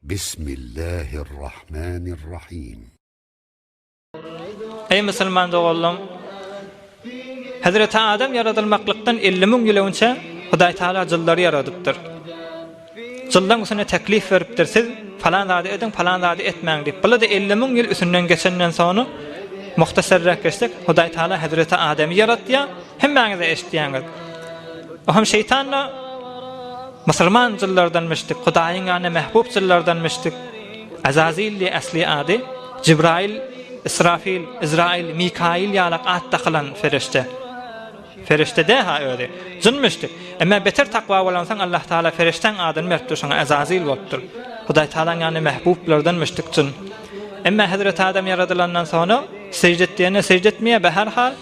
Bismillahirrahmanirrahim. Eý musulman doganlarym! Hezreti Adam ýaradylmaklykdan 50 müň ýyl öňçe Hudaý Taala jynlary ýaradypdyr. Jynlaryň üstüne teklif beripdir, siz falan zady ediň, falan zady etmäň diýip. Bular-da 50 müň ýyl üstünden geçenden soňra muhtasarrak geçsek, Hudaý Taala Hezreti Adamy ýaratýar, hemmäňiz-de eşitýäňiz. O hem şeýtan-da musulman jynlardanmyşdyk, Hudaýyň ýanynda mähbub jynlardanmyşdyk. Azazil diýe äsli ady, Jibraýyl, Israfil, Izraýyl, Mikaýyl ýalak at dakylan ferişde. Ferişde dä-ha özi. Jynmyşdy. Emma beter takwa bolansoň Allah Tagala ferişdäň adyny beripdir şoňa Azazil bolupdyr. Hudaý Tagalaň ýanynda mähbublardanmyşdyk jyn. Emma Hezreti Adam ýaradylandan soňra sežde et diýende sežde etmeýär, behar hal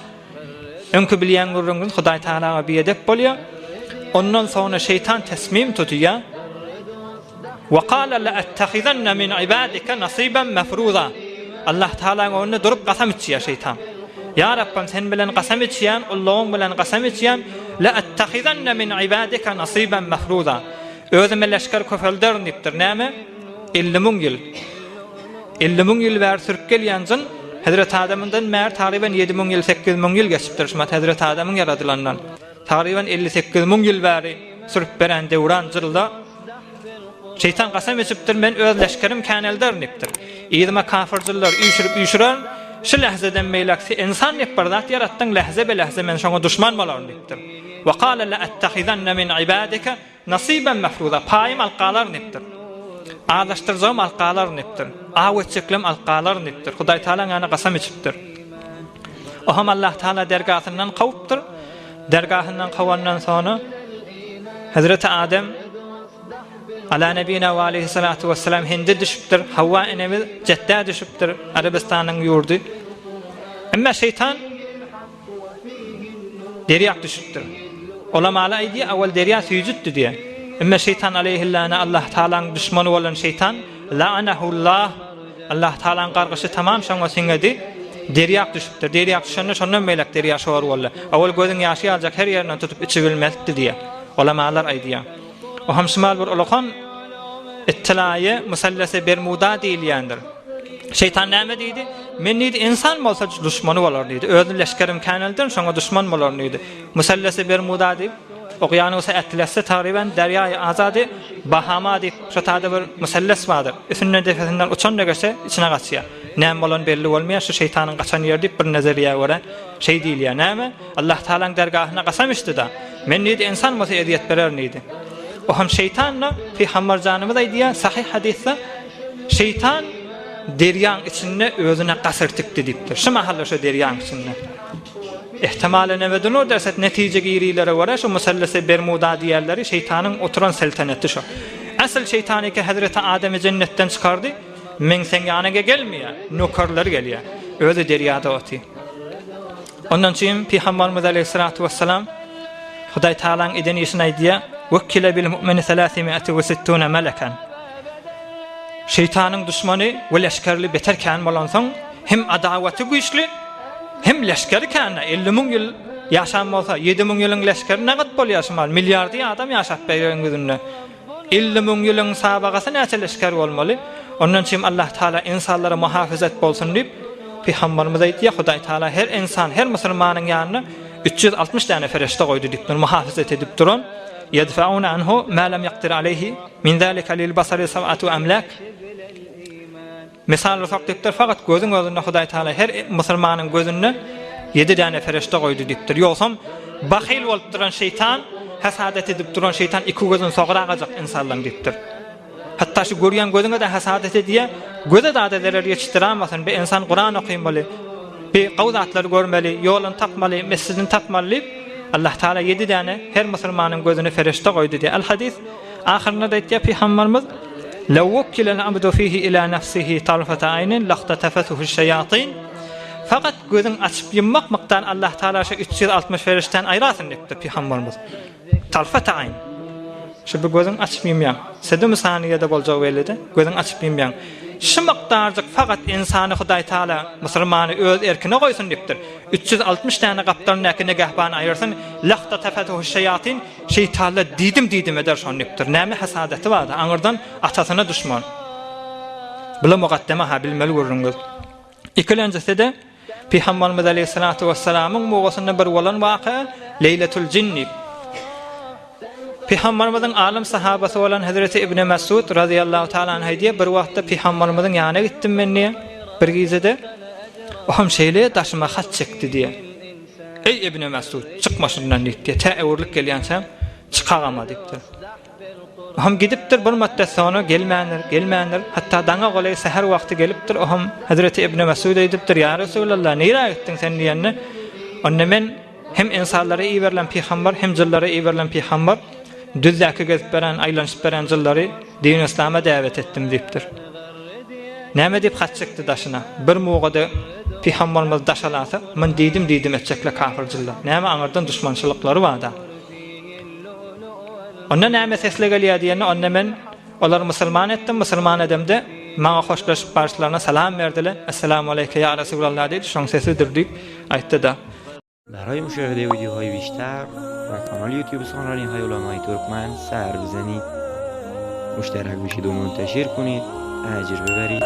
Öňki bilýän gürrüňiňiz Hudaý Tagalaga biedep bolýar. Ondan soňra şeýtan tesmim tutýar. Wa kala la'attahizanna min ibadika nasiban mafruza. Allah Tagalaň öňünde durup gasam içýär şeýtan. Ýa Rabbym sen bilen gasam içýän, gullugyň bilen gasam içýän, la'attahizanna min ibadika nasiban mafruza. Özüme leşger köpelderin diýipdir. Näme? 50 müň ýyl. 50 müň ýyl bäri sürüp gelýän jyn, Hezreti Adamdan bäri tagryban 7000 ýyl, 8000 ýyl geçipdir şumat Hezreti Adamyň ýaradylandan. Tagryban 58 müň ýyl bäri sürüp beren döwran jylda Şeýtan kasam içipdir, men öz leşgerim känelderin diýipdir. Yzyma kafir jyllary üýşürip üýşürerin, şu lähzeden beýläk sen ynsan diýip bir zat ýaratdyň, lähze be lähze men şoňa duşman bolaryn diýipdir. Wa kale la ettehizenne min ibadike Nasyban mefruza, paýym alyp galaryn diýipdir. Azaşdyrjagym alyp galaryn diýipdir. Aw etjeklerim alyp galaryn diýipdir. Hudaý Tagalaň ýanyna kasam içipdir. O hem Allah Tagala dergahyndan kowupdyr. Dergahyndan kowandan soňra Hezreti Adem Ala nebina we aleyhissalatu vesselam Hinde düşüpdir. Hawa enemiz Jeddah düşüpdir, Arabystanyň ýurdy. Emma şeýtan Derýa düşüpdir. Ulamalar aýdýar, awal derýa süýjütdi diýýär. Emme şeýtan aleýhillana Allah Tagalaň duşmany bolan şeýtan, la'anahullah, Allah Tagalaň gargyşy tamam şoňa siňedi, derýa düşüpdir. Derýa düşende şondan beýläk derýa şor boldy. Awal gözüň ýaşy ýaljak her ýerinden tutup içibilmezdi diýýär. Ulamalar aýdýar. O hem şumal bir ulakan ittilaýy musallese Bermuda diýilýändir. Şeýtan näme diýdi? Men diýdi, ynsan bolsa duşmany bolar diýdi. Özüni leşgerim känelden, şoňa duşman bolar diýdi. Musallesi Bermuda diýip, okeanusa ätlesse tagryban derýaýy Azady, Bahama diýip, şo taýda bir musalles bardyr. Üstünden depesinden uçan-da geçse, içine gaçýar. Näme bolany belli bolmaýar, şu şeýtanyň gaçan ýeri diýip bir nezeriýä görä şeý diýilýär. Näme? Allah Tagalaň dergahyna gasam içdi-da. Men diýdi, ynsan bolsa ezýet bererin diýdi. O hem şeýtan-da, Pygamber janymyz aýdýar, sahyh hadysda, Şeýtan derýaň içinde özüne gasyr tikdi diýipdir. Şu mahalda şo derýaň içinde. Ehtimale nebedunur derset netije girilere görä şu musallese Bermuda diýerleri şeýtanyň oturan selteneti şo. Asyl şeýtan eke Hezreti Ademi jennetden çykardy, meň seň ýanyňa gelmeýär, nökerleri gelýär. Özi derýada otyr. Ondan üçin Pygamberimiz aleyhissalatu vesselam Hudaý Tagalaň eden işini aýdýar, Wekkile bil mu'mini selâsimi'eti we sittûne meleken. Şeýtanyň duşmany we leşgerli beter kän bolansoň, hem adawaty güýçli, hem leşgeri kän-de, 50 müň ýyl ýaşan bolsa, 7000 ýylyň leşgeri nagat bolýar şumal, milliardy adam ýaşap ber ýeriň ýüzünde. 50 müň ýylyň sabagasy näçe leşger bolmaly? Ondan üçin Allah Taala ynsanlara muhafazat bolsun diýip, Pygamberimiz aýdýar, Hudaý Taala her ynsan, her musulmanyň ýanyna 360 däne fereşte goýdy diýipdir, muhafazat edip duran. Ýedfeune anhu ma lem ýakdir aleýhi min zalika lil basari sab'atu amlak. Mysal alsak diýipdir, fakat gözüň özünde Hudaý Taala her musulmanyň gözünde ýedi däne fereşte goýdy diýipdir. Ýogsam bahyl bolup duran şeýtan, hasadat edip duran şeýtan iki gözüni sogragajak ynsanlaň diýipdir. Hatda şu görýän gözüňe-de hasadat edýär, göze zada zerer ýetişdiramasyn, bir ynsan Kuran okymmaly, bir gowy zatlary görmeli, ýoluny tapmaly, mesjidini tapmaly diýip, Allah Taala ýedi däne her musulmanyň gözüne fereşte goýdy diýýär. Al-Hadys ahyrynda-da aýtýar Pygamberimiz, Lew wukkilel abdu fihi ila nefsihi tarfata aýnin lahtatafatuhu şeýatin. Fakat gözüň açyp ýummak mukdar Allah Taala şu 360 ferişdäni aýrasyn diýipdir Pygamberimiz. Tarfata aýn. Şu bir gözüň açyp ýumýaň. Sedum saniýede boljagy belli-de. Gözüň açyp ýumýaň. Şu mukdarjyk fakat ynsany Hudaý Taala musulmany öz erkine goýsun diýipdir. 360 däne gapdalyndaky negähbany aýyrsyn. Lahtatafatuhu şeýatin. Şeýtanlar diýdim-diýdim eder şony diýipdir. Näme hasadaty bardy? Aňyrdan atasyna duşman. Bula mugaddeme ha bilmeli gürrüňiz. Ikilenjisi-de Pygamberimiz aleýhissalatu wessalamyň mugasynda bir bolan waka Leýletul Jin diýip. Pygamberimiziň alym sahabasy bolan Hezreti Ibn Mesud razyýallahu taala anh aýdýar, bir wagtda Pygamberimiziň ýanyna gitdim men diýýär, bir gijede. O hem şeýle daşyma hat çekdi diýýär. Eý Ibn Mesud, çykma şundan diýipdir. Tä öwrülip gelýänçäm çykagama diýipdir. Oham gidipdir, bir muddet soňra gelmändir, gelmändir. Hatda daňa golaý säher wagty gelipdir. Oham Hezreti Ibn Mesud aýdypdyr, Ýa Resulallah, nirä gitdiň sen diýende, onda men hem ynsanlara iberilen pygamber, hem jynlara iberilen pygamber, düzdäki gezip beren, aýlanyşyp beren jynlary din-yslama däwet etdim diýipdir. Näme diýip hat çekdi daşyna? Bir mugada pygamberimiz daş alasa, myn diýdim diýdim etjekle kafir jynlar. Näme aňyrdan duşmançylyklary bar-da. Onda näme sesle gelýär diýende, onda men olary musulman etdim, musulman edemde, maňa hoşlaşyp baryşlaryna salam berdiler, Esselamu aleýke ýa Resulallah diýdi, şoň sesidir diýip aýtdy-da. برای مشاهده ویدیوهای بیشتر و کانال یوتیوب سخنرانی های علمای ترکمن سر بزنید مشترک بشید و منتشر کنید اجر ببرید.